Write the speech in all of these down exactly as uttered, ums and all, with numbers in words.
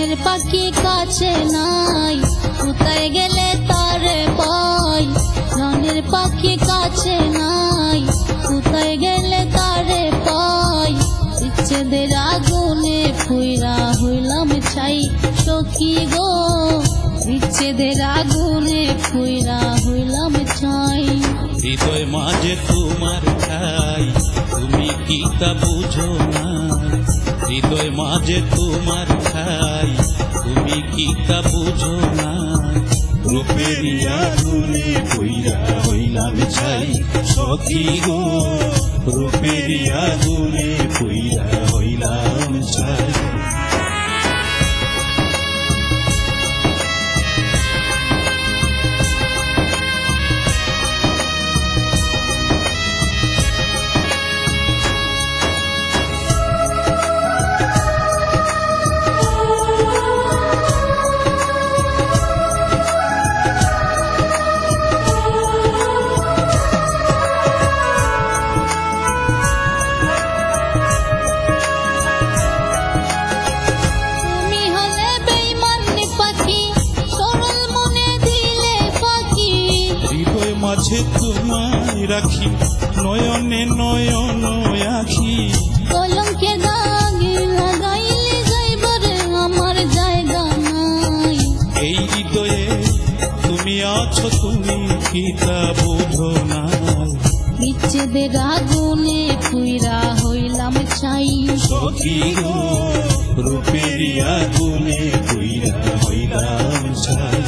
পাখি কাছে নাই, কোথায় গেলে তারে পাই? গানের পাখি কাছে নাই, কোথায় গেলে তারে পাই? বিচ্ছেদের আগুনে পুইরা হইলাম ছাই, সখী গো। বিচ্ছেদের আগুনে পুইরা হইলাম ছাই। হৃদয় মাঝে তোমার ঠাই, তুমি কিতা বুঝো না? হৃদয় মাঝে তোমার ঠাই, তুমি কিতা বুঝো না? রূপের আগুনে পুইরা হইলাম ছাই, সখী গো। রূপের আগুনে পুইরা হইলাম ছাই। তুমি হলে বেইমান পাখি, সরল মনে দিলে ফাঁকি। হৃদয় মাঝে তোমায় রাখি, নয়নে নয়ন আঁকি। কলঙ্কের দাগ লাগাইলে যাইবার আমার জায়গা নাই। এই হৃদয়ে তুমি আছো, তুমি কিতা বুঝো না? বিচ্ছেদের আগুনে পুইরা হইলাম ছাই। সখী গো, রূপের আগুনে পুইরা হইলাম ছাই।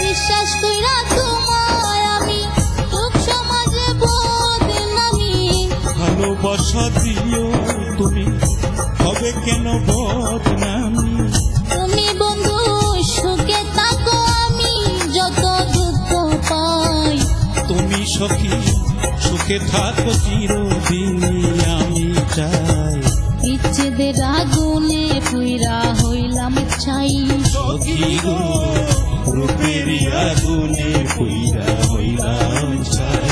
বিশ্বাস কইরা তোমায় আমি লোক সমাজে বদনামি। ভালোবাসা দিও তুমি, হবে কেন বদনামি? তুমি বন্ধু সুখে থাকো, আমি যত দুঃখ পাই। তুমি সখী সুখে থাকো, চিরদিনই আমি চাই। বিচ্ছেদের আগুনে পুইরা হইলাম ছাই। সখী গো, রূপের আগুনে পুইরা হইলাম ছাই।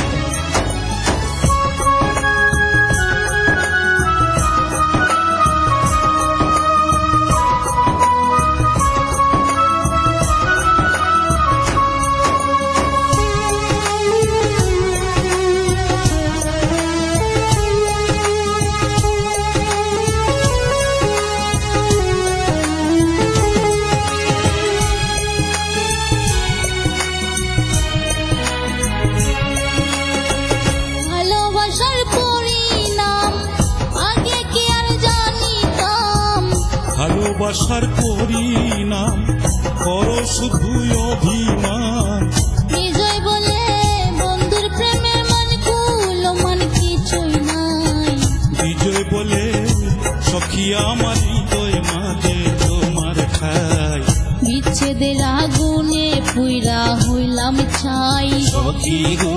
ভালোবাসার পরিণাম আগে কি আর জানিতাম? ভালোবাসার পরিণাম করো শুধু অভিমান। বিজয় বলে বন্ধুর প্রেমে মান কুল মান কিছুই নাই। বিজয় বলে সখী আমার হৃদয় মাঝে তোমার ঠাই। বিচ্ছেদের আগুনে পুইরা হইলাম ছাই। সখী গো,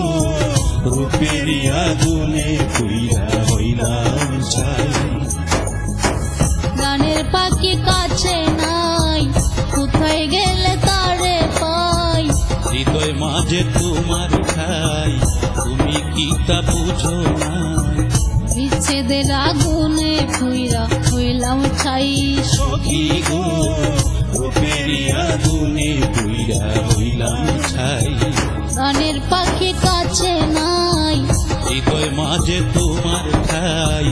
রূপের আগুনে পুইরা হইলাম ছাই। গানের পাখি কাছে নাই, কোথায় গেলে তারে পাই? হৃদয় মাঝে তোমার ঠাই, তুমি কিতা বুঝো না? বিচ্ছেদের আগুনে পুইরা হইলাম ছাই। সখী গো, রূপের আগুনে পুইরা হইলাম ছাই। গানের পাখি কাছে নাই, হৃদয় মাঝে তোমার ঠাই।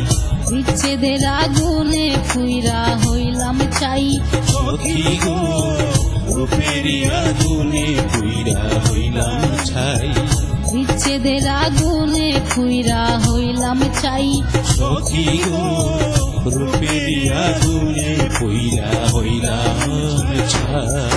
বিচ্ছেদের আগুনে পুইরা হইলাম ছাই। সখী গো, রূপের আগুনে পুইরা হইলাম ছাই। বিচ্ছেদের আগুনে পুইরা হইলাম ছাই। সখী গো, রূপের আগুনে পুইরা হইলাম ছাই।